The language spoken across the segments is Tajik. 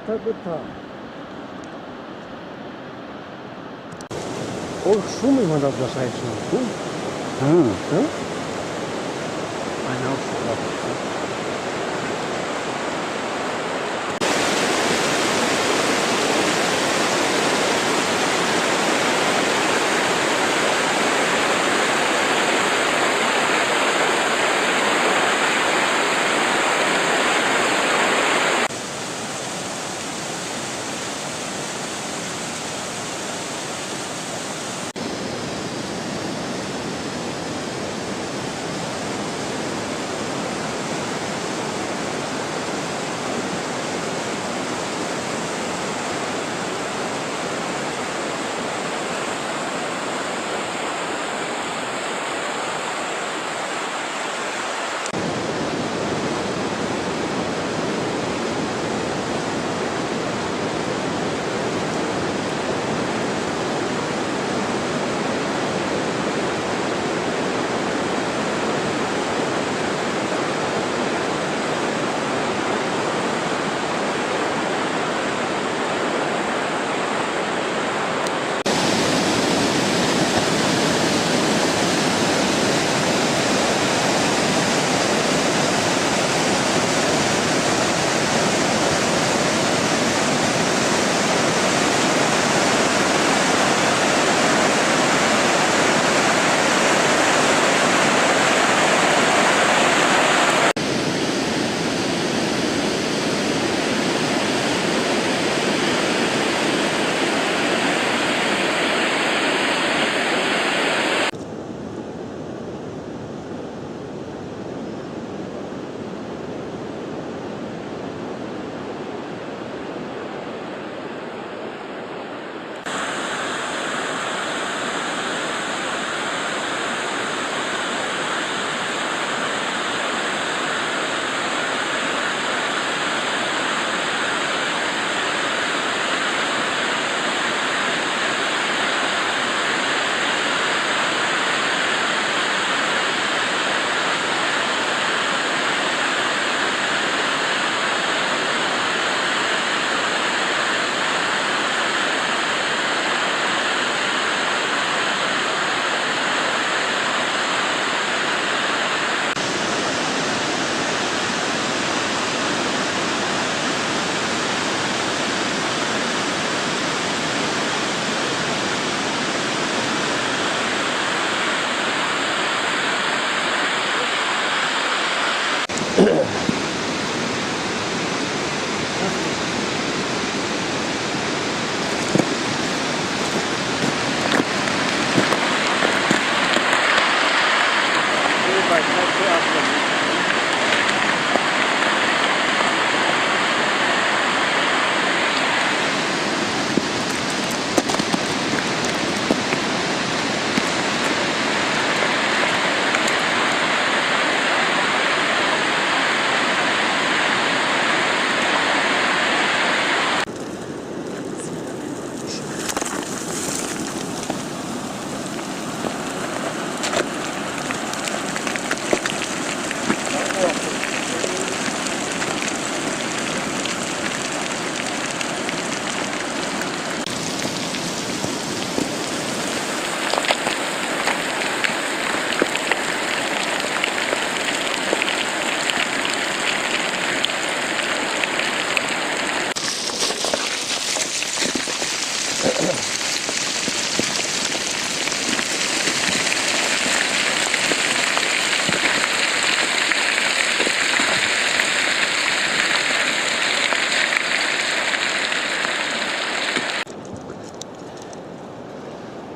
Якта дута. О, шум меомад аз шумо. Шум? Ҳа. Айна шуд.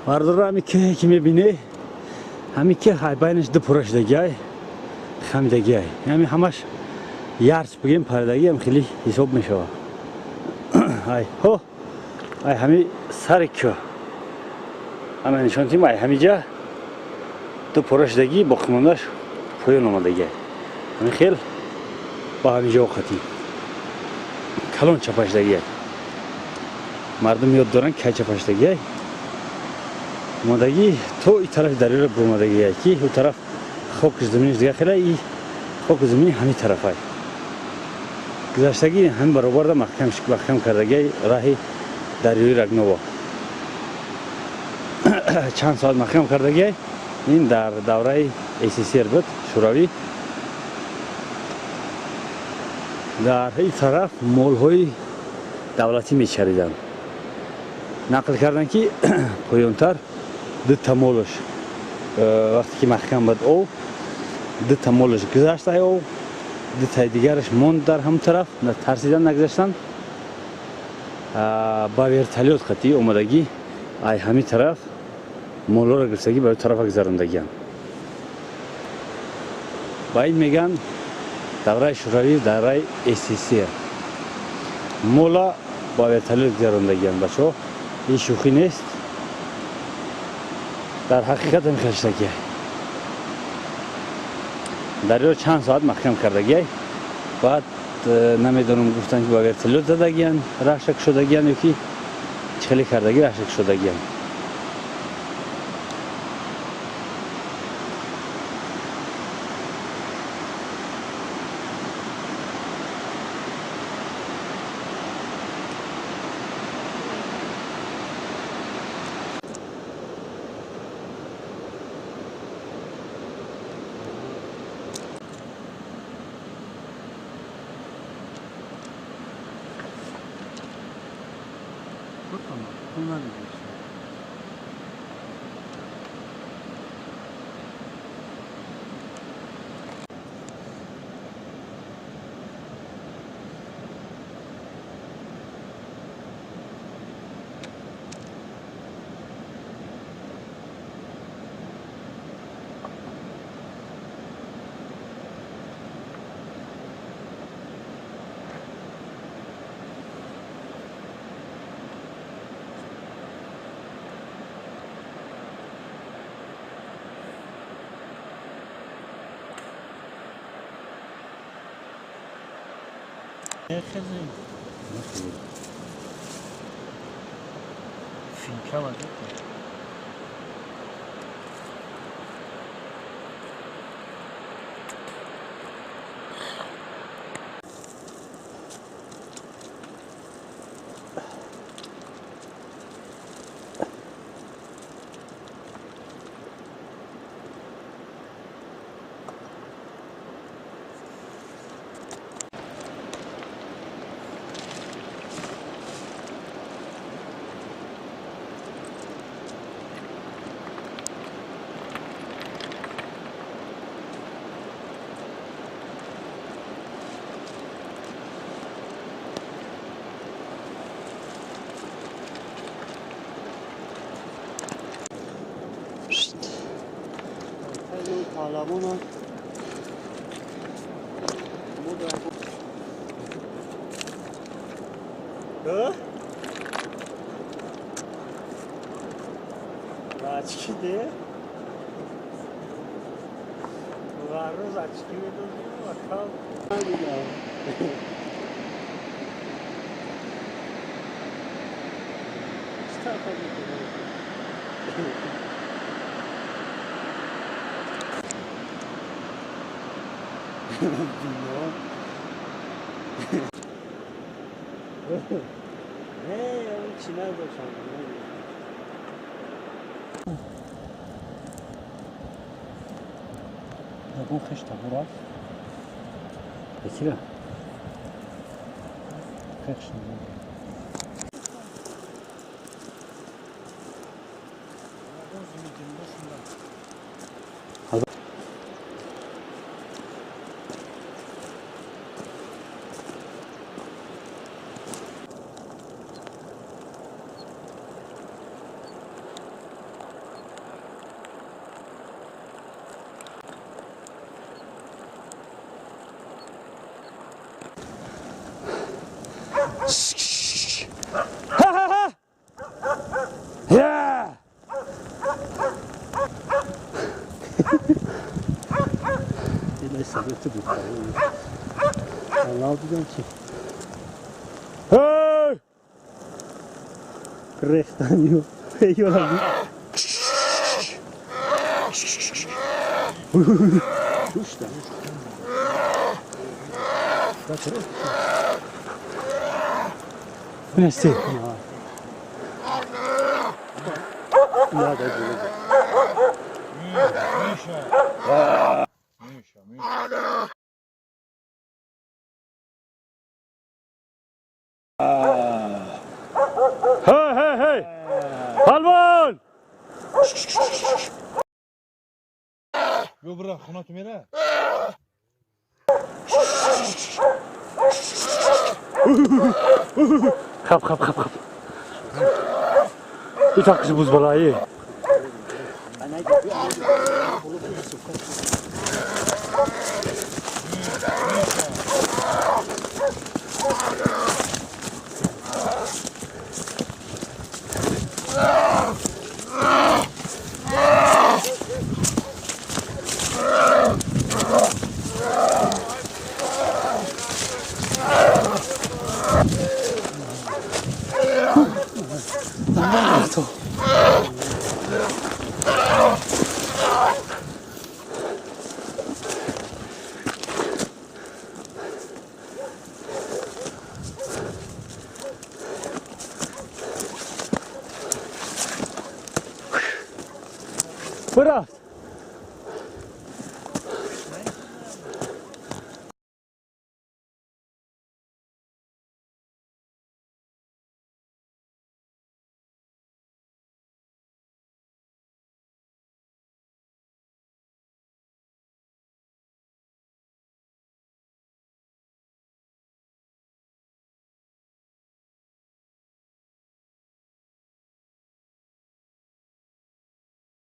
Бардора ҳами ки мебинӣ, ҳами ки байнаш ду пура шудагиай, хамидагиай. Ҳами ҳамаш ярч бигем паридагиам хеле ҳисоб мешавад. Ай ҳо, ай ҳами сари кӯ. Ҳама нишон тим, ай ҳамиҷа ду пура шудагӣ, боқимондааш поён омадагиай. Ҳами хел ба ҳамиҷо қатӣ. Калон чапашдагиай. Мардум ёд доранд кай чапашдагиай. Омадагӣ то и тарафи дарёро буромадагиай, ки ӯ тараф хоки заминиш дига хела, и хоки замини ҳамин тарафай. Гузаштагӣ ҳамин баробарда маҳкам кардагиай раҳи дарёи Рагново. Чанд соат маҳкам кардагиай. Ин дар давраи СССР буд, Шӯравӣ. Дар ин тараф молҳои давлатӣ мечариданд. Нақл карданд, ки поёнтар дута молаш, вақте ки маҳкам буд ов, дута молаш гузашт ай ов, дутаи дигараш монд дар ҳамон тараф, тарсидан нагузаштанд. Ба вертолёт қатъӣ омадагӣ ай ҳамин тараф молҳоро гирифтагӣ ба тарафа гузарондагианд. Ба ин мегӯянд давраи Шӯравӣ, давраи СССР. Мола ба вертолёт гузарондагианд, бачаҳо. Ин шӯхӣ нест. Дар ҳақиқат ҳамин хел шудагиай. Дарёро чанд соат маҳкам кардагиай. Баъд намедонам, гуфтанд, ки ба вертолёт задагиянд, раҳша кушодагиянд ё ки чӣ хеле кардагӣ раҳша кушодагиянд. Ягон хеш табор аст? Бекира? Хеш Rehtanio. Нести. Hey, hey, hey! Палвон! Ё бира хонату мера. Хап, хап, хап, хап. И так бузбалаи. Бурафт.